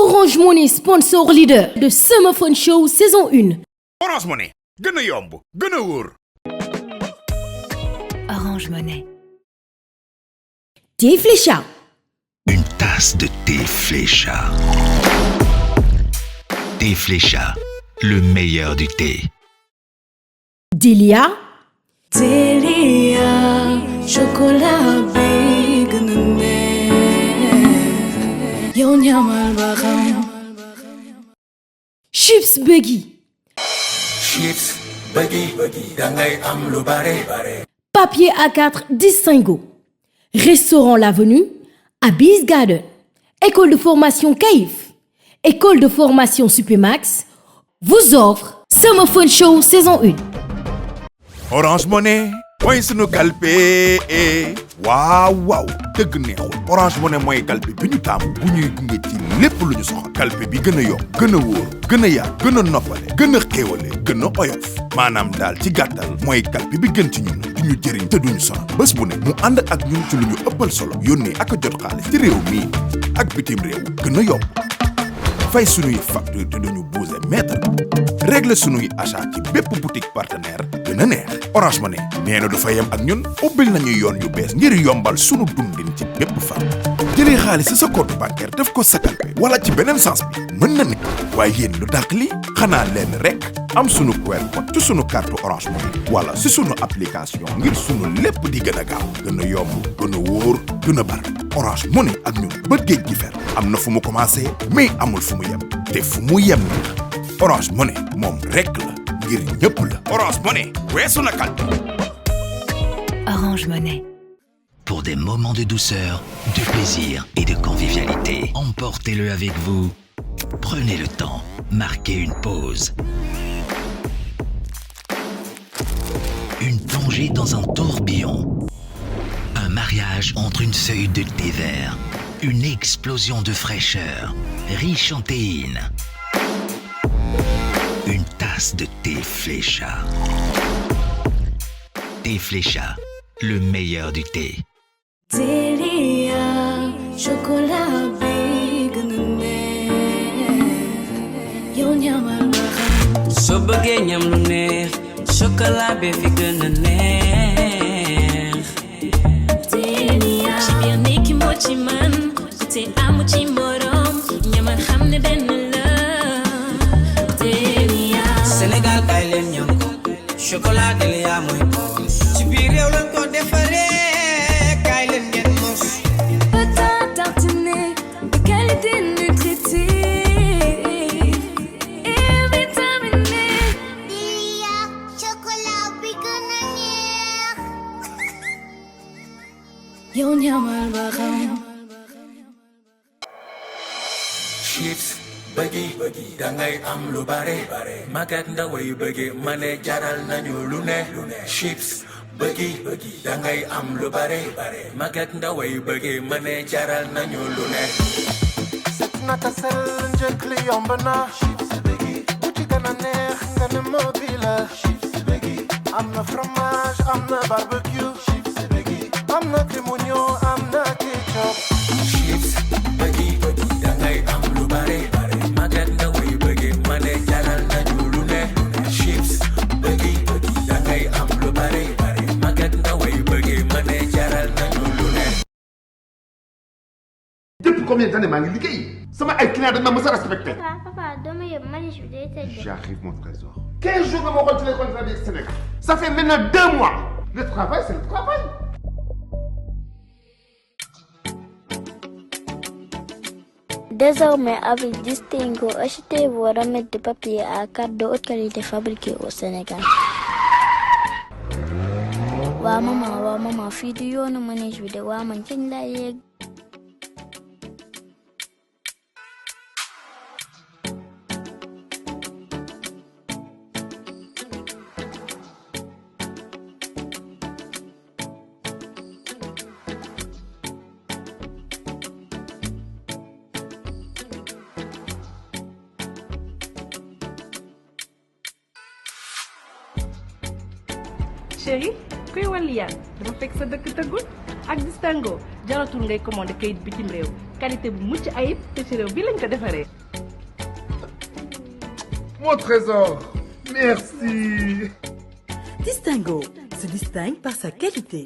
Orange Money, sponsor leader de Summer Fun Show saison 1. Orange Money, gën a yomb, gën a wóor. Orange Money. Thé Flécha. Une tasse de thé Flécha. Thé Flécha, le meilleur du thé. Delia. Delia, chocolat bi gën a neex. Yow ñamal ba xam. Chips Buggy. Chips Buggy, dangay am lu bare. Papier A4 Distingo. Restaurant L'Avenue, Abyss Garden. École de formation CAIF. École de formation Supermax vous offre Summer Fun Show saison 1. Orange Money mooy sunu kalpe waaw dëgg neexul Orange Money mooy kalpe bi ñu taamu bu ñuy gunge ci lépp lu ñu soxal kalpe bi gën a yomb gën a wóor gën a yaatu gën a noppale gën a xéewale gën a oyof maanaam daal ci gàttal mooy kalpe bi gën ci ñun di ñu jëriñ te duñu sonal bés bu ne mu ànd ak ñun ci lu ñu ëppal solo yónnee ak a jot xaalis ci réew mii ak bitim réew gën a yomb fay sunuy facture te duñu bouger mètre régler sunuy achat ci bépp boutique partenaire gën a neex Orange Money nee na du fa yem ak ñun ubbil nañu yoon yu bees ngir yombal sunu dundin ci bépp fan jëlee xaalis ci sa compte bancaire def ko sa kalpe wala ci beneen sens bi mën na ne waaye yéen lu dàq li xanaa leen rek am sunu QR code ci sunu carte Orange Money wala si sunu application ngir sunu lépp di gën a gaaw gën a yomb gën a wóor gën a bar Orange Money ak ñun ba géej gi fer am na fu mu commencé mais amul fu mu yem te fu mu yem neex Orange Money moom rek la ngir ñëpp la Orange Money weesu na kalpe. Orange Money. Pour des moments de douceur, de plaisir et de convivialité, emportez-le avec vous. Prenez le temps, marquez une pause. Une plongée dans un tourbillon. Un mariage entre une feuille de thé vert. Une explosion de fraîcheur, riche en théine. Une tasse de thé Flécha. Thé Flécha, le meilleur du thé. Delia, chocolat bi gën a neex. Yow ñamal ba xam. soo bëggee ñam lu neex chocolat bi fi gën a neex. Delia, ci biir nekki moo ci man te amu ci morom ñamal xam ne benn la. Delia, Sénégal kay leen ñam ko chocolat Delia mooy boos ci biir réew lañ ko defaree kay leen ngeen mos. pâte tartiné de qualité nutritive et vitaminé. Delia, chocolat bi gën a neex. Yow ñamal ba xam. Chips Buggy, dangay am lu bare. Magat ndaw yu bëgge ma ne jaral nañu lu ne. Chips Buggy, dangay am lu bare. Magat ndaw yu bëgge ma ne jaral nañu lu ne. set na ta sell njëkk li yomb na. Chips Buggy bu ci gën a neex nga ne mobile. Chips Buggy am na fromage am na barbecue. Chips Buggy am na limonio am na ketchup. Chips Buggy, dangay am lu bare. Magat ndaw yu bëgge ma ne jaral nañu lu ne. Chips Buggy, dangay am lu bare. Magat ndaw yu bëgge ma ne jaral nañu lu ne. Depuis combien d'années maa ngi liggéey sama ay clients dañ ma mës a respecté. Papa, dama yëpp manich bi day tëj. J'arrive mon trésor. 15 jours nga ma waxoon ci les contrats du Sénégal. Ça fait maintenant 2 mois. Le travail c'est le travail. Désormais, avec Distingo, achetez vos remèdes de papier A4 de haute qualité fabriqués au Sénégal. waa maman fii du yoonu manège bi de waa man kañ laa yegg. chéri kuy wàllu yaan dama fekk sa dëkk tëggul ak Distingo jaratul ngay commandé kayit bitim réew qualité bu mucc ayib te ci réew bi lañ ko defaree. Mon trésor, merci. Distingo se distingue par sa qualité.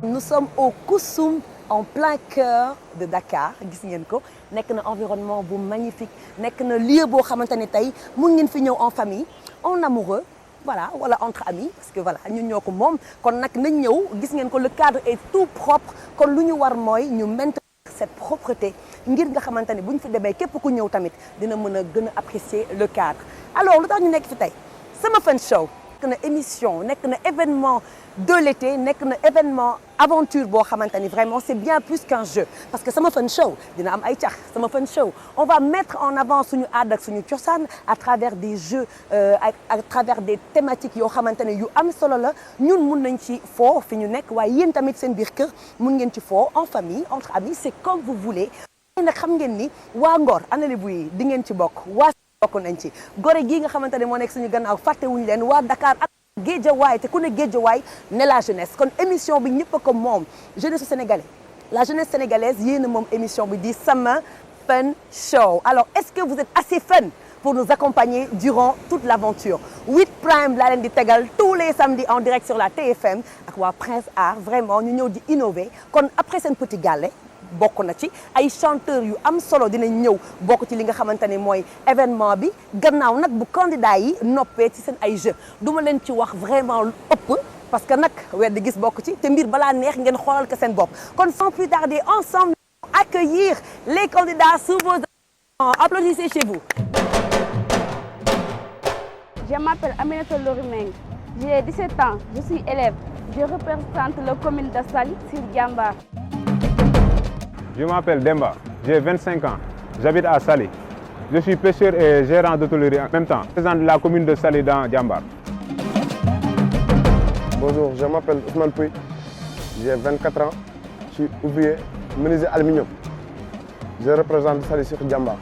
Nous sommes au Koussoum en plein cœur de Dakar gis ngeen ko nekk na environnement bu magnifique nekk na lieu boo xamante ne tey mun ngeen fi ñëw en famille en amoureux voilà wala entre amis parce que voilà ñun ñoo ko moom kon nag nañ ñëw gis ngeen ko le cadre est tout propre kon lu ñu war mooy ñu maintenir cette propreté ngir nga xamante ne bu ñu fi demee képp ku ñëw tamit dina mën a gën a apprécier le cadre alors lu tax ñu nekk fi tey Summer Fun Show nekk na émission nekk na événement de l'été nekk na événement aventure boo xamante ni vraiment c'est bien plus qu'un jeu parce que Summer Fun Show dina am ay cax Summer Fun Show on va mettre en avant suñu aada ak suñu cosaan à travers des jeux à travers des thématiques yoo xamante ne yu am solo la ñun mun nañ ci foo fi ñu nekk waaye yéen tamit seen biir kër mun ngeen ci foo en famille entre amis c'est comme vous voulez nag xam ngeen ni waa Ngor ana Lebu yi di ngeen ci bokk waa bokk nañ ci Gorée gii nga xamante ne moo nekk suñu gannaaw fàttewuñu leen waa Dakar ak Guédiawaye te ku ne Guédiawaye ne la jeunesse kon émission bi ñëpp a ko moom jeunesse sénégalaise la jeunesse sénégalaise yéen a moom émission bi di Summer Fun Show alors est-ce que vous êtes assez fun pour nous accompagner durant toute l'aventure 8 Prime laa leen di tegal tous les samedis en direct sur la TFM ak waa Prince Art vraiment ñu ñëw di innover kon après seen petit gàlle bokk na ci ay chanteurs yu am solo dinañ ñëw bokk ci li nga xamante ne mooy événement bi gannaaw nag bu candidat yi noppee ci seen ay jeux duma leen ci wax vraiment lu ëpp parce que nag wedd gis bokk ci te mbir balaa neex ngeen xoolal ko seen bopp kon sans plus tarder ensemble accueillir les candidats sous vos applaudissez chez vous. Je m'appelle Aminata Lorimeng, j'ai 17 ans, je suis élève, je représente la commune de Saly sur Diambar. Je m'appelle Demba, j'ai 25 ans, j'habite à Saly. Je suis pêcheur et gérant d'hôtellerie en même temps. Je représente la commune de Saly dans Diambar. Bonjour, je m'appelle Ousmane Pouy, j'ai 24 ans, je suis ouvrier, menuisier aluminium. Je représente Saly sur Diambar.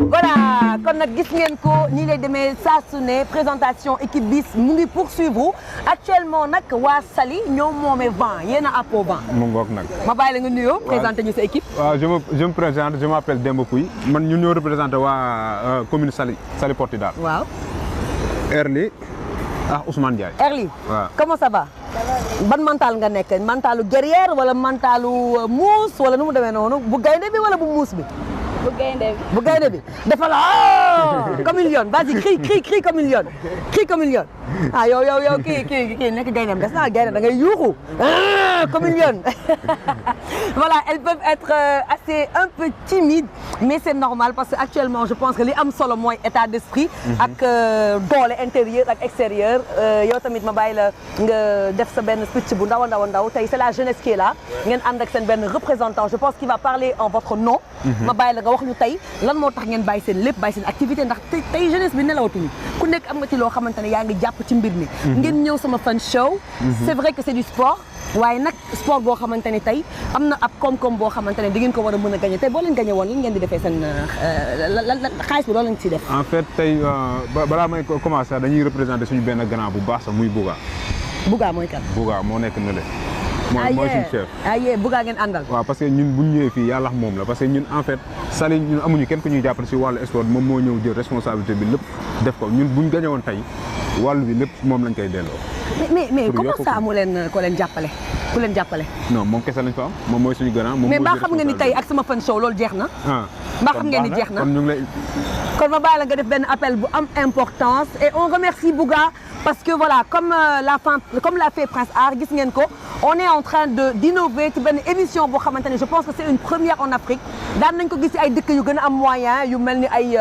Voilà kon nag gis ngeen ko nii lay demee saa su ne présentation équipe bis mu ngi poursuivre actuellement nag waa Saly ñoom moomee vent yéen a appoo vent. mu ngoog nag. ma bàyyi la nga nuyoo présenté ñu sa équipe. waaw je me présente je m'appelle Demba Pouy man ñun ñoo représenté waa commune Saly Portudal. waaw. Erli ah Ousmane Ndiaye. Erli. waaw comment ça va. ban mental nga nekk mentalu guerrière wala mentalu muus wala nu mu demee noonu bu gaynde bi wala bu muus bi. bu gaynde bi bu gaynde bi dafa la comme une lionne vas-y crie comme une lionne crie comme une lionne ah yow kii nekk gaynde des na gaynde da ngay yuuxu comme une lionne voilà elles peuvent être assez un peu timides mais c'est normal parce que actuellement je pense que li am solo mooy état d'esprit ak doole intérieur ak extérieur yow tamit ma bàyyi la nga def sa benn speech bu ndaw a ndaw tey c'est la jeunesse qui est là ngeen ànd ak seen benn représentant je pense qu'il va parler en votre nom ma bàyyi la nga wax ñu tey lan moo tax ngeen bàyyi seen lépp bàyyi seen activité ndax tey jeunesse bi nelawatuñu ku nekk am nga ci loo xamante ne yaa ngi jàpp ci mbir mi ngeen ñëw sama Fun Show c'est vrai que c'est du sport waaye nag sport boo xamante ne tey am na ab koom-koom boo xamante ne di ngeen ko war a mën a gagné tey boo leen gagné woon lan ngeen di defee seen xaalis bi loolu lañ ci def en fait tey balaa may commencer dañuy représenter suñu benn grand bu baax sax muy Bouga. Bouga mooy kan. Bouga moo nekk nële. mooy suñu chef. Bouga ngeen àndal. waaw parce que ñun bu ñu ñëwee fii yàlla moom la parce que ñun en fait Saly ñun amuñu kenn ku ñuy jàppale si wàllu sport moom moo ñëw jël responsabilité bi lépp def ko ñun bu ñu gagné woon tey wàllu bi lépp moom lañ koy delloo. mais comment ça amu leen ko leen jàppale ku leen jàppale. non moom kese lañ fa am moom mooy suñu grand. moom mais mbaa xam nga ni tey ak sama Fun Show loolu jeex na. mbaa xam ngeen ni jeex na kon ñu ngi lay. kon ma bàyyi la nga def benn appel bu am importance et on remercie Bouga parce que voilà comme l'a fait Prince Art gis ngeen ko on est en train d'innover ci benn émission boo xamante ne je pense que c'est une première en Afrique daan nañ ko gis ci ay dëkk yu gën a am moyen yu mel ni ay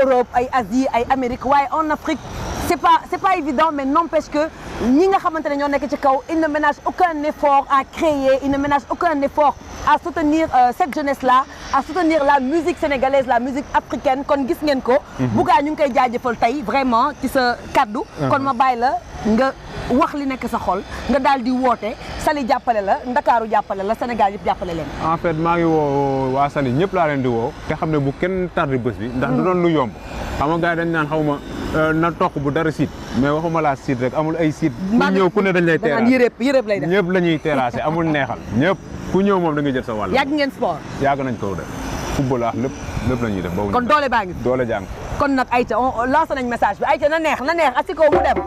Europe ay Asie ay Amérique waaye en Afrique c'est pas évident mais n'empêche que ñi nga xamante ne ñoo nekk ci kaw ils ne ménagent aucun effort à créer ils ne ménagent aucun effort à soutenir cette jeunesse-là à soutenir la musique sénégalaise la musique africaine kon gis ngeen ko Bouga ñu ngi koy jaajëfal tey vraiment ci sa kaddu kon ma bàyyi la nga wax li nekk sa xol nga daal di woote Saly jàppale la Ndakaaru jàppale la Sénégal yëpp jàppale leen en fait maa ngi woo waa Saly ñëpp laa leen di woo te xam ne bu kenn tardé bés bi ndax du doon lu yomb xam nga gars yi dañ naan xaw ma na toq bu dara siit mais waxuma laa siit rek amul ay siit ku ñëw ku ne dañ lay terrassé yërëb lay def ñëpp la ñuy terrassé amul neexal ñëpp ku ñëw moom da nga jël sa wàll yàgg ngeen sport yàgg nañ ko def football ak lépp la ñuy def boobu kon doole baa ngi doole jàng kon nag Aïcha on lancé nañ message bi Aïcha na neex asiko mu dem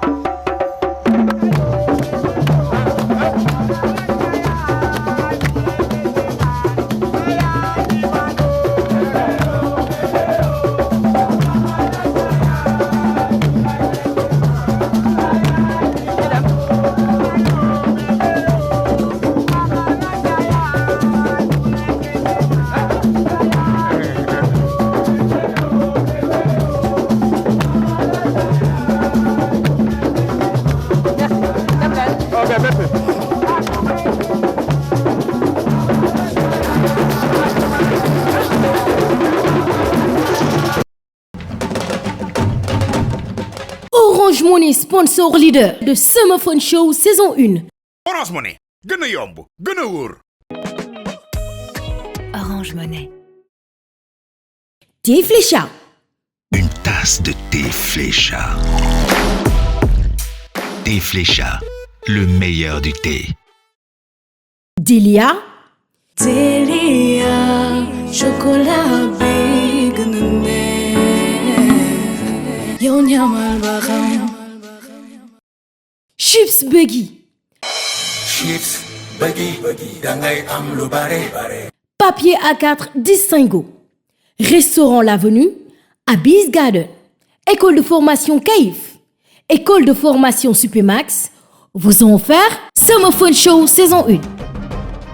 Orange Money, sponsor leader de Summer Fun Show saison 1. Orange Money gën a yomb gën a wóor. Orange Money. Thé Flécha. Une tasse de thé Flécha. Thé Flécha, le meilleur du thé. Delia. Delia, chocolat bi gën a neex yow ñamal ba xam. Chips Buggy. Chips Buggy dangay am lu bare. Papier A4 Distingo. Restaurant L'Avenue, Abyss Garden. École de formation CAIF. École de formation Supermax vous ont offert Summer Fun Show saison 1.